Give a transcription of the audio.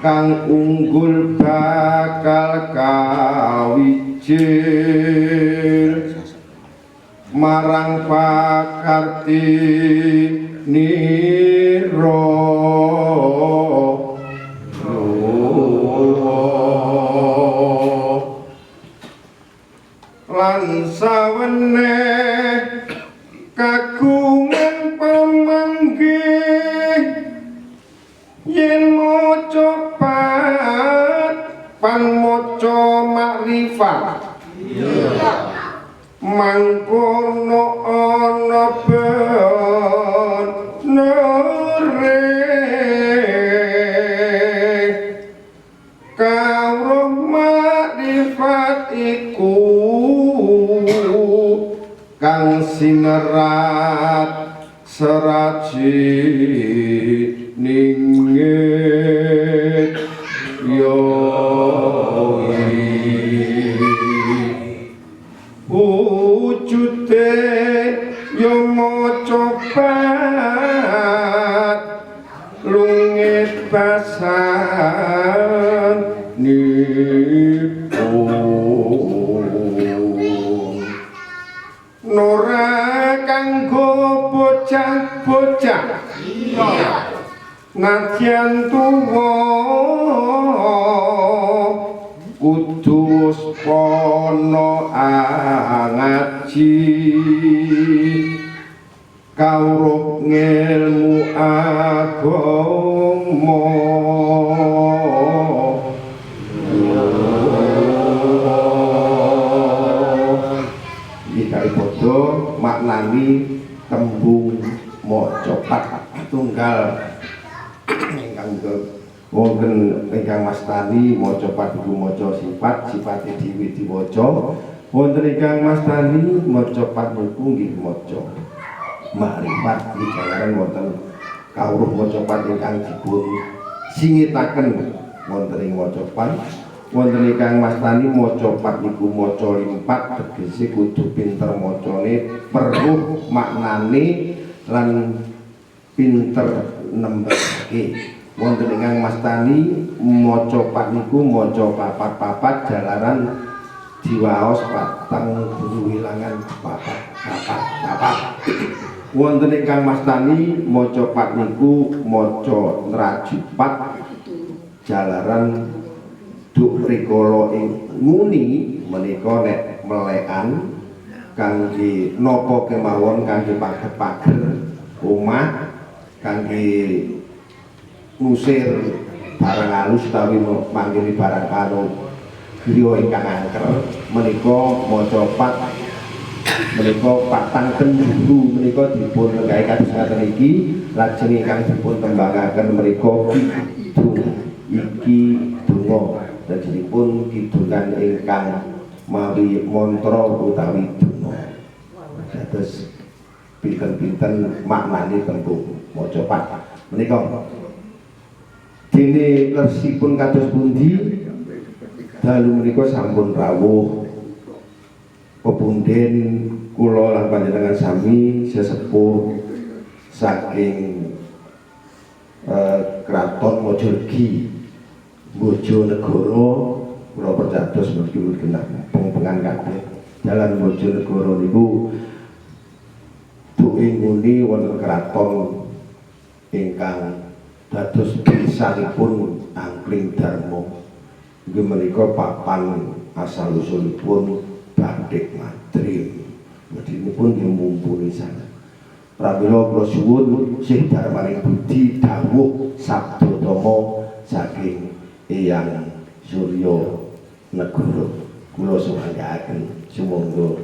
Kang unggul bakal kawijil marang pakarti nira. Lan saweneh kagungan pamanggih yen maca pat pan maca makrifat mangkono ana benere kawruh makrifat iku kang sinerat seraji ningit yo wujude yo maca pat lungit basan nipun nora kanggo bocah-bocah nadyan tuwa kudu pana ngaji kawruh ngelmu agama. Iki kali padha maknani tembung macapat tunggal ingkang wonten ingkang mastani macapat iku maca sifat, sifate dhewe diwaca. Wonten ingkang mastani macapat niku nggih maca makrifat. Iki jalaran wonten kawruh macapat ingkang dipun singitaken wonten ing macapat. Wonten ingkang mastani macapat niku maca limpat, tegese kudu pinter macane, perluh maknane lan pinter nembake. Wonten ingkang mastani maca pat niku maca papat-papat jalaran diwaos patang guru wilangan papat papat papat. Wonten ingkang mastani maca pat niku maca nrajupat jalaran duk rikala ing nguni menika nek melekan kangge napa kemawon, kangge pager-pager omah, kangge ngusir barang halus utawi manggili barang karo griya ingkang angker menika maca pat menika patang penjuru menika dipun lenggahi kados ngaten iki. Lajeng ingkang dipun tembangaken menika kidung iki donga, dadinipun kidungan ingkang mawi mantra utawi donga. Dados pinten-pinten maknane tembung maca pat menika. Dene lersipun kados pundi dalu menika sampun rawuh pepunden kula lan panjenengan sami sesepuh saking Kraton Mojolegi Bojonegoro. Kula percados meskipun genah pengpengan kabeh dalan Bojonegoro niku duke nguni wonten kraton ingkang dados pisanipun Angkling Darma. Inggih menika papan asal usulipun batik Madrim. Medinipun nggih mumpuni sanget. Pramila kula suwun Syekh Darmaning Budi dawuh sabda tama saking Eyang Surya Negara. Kula sumanggaaken sumangga.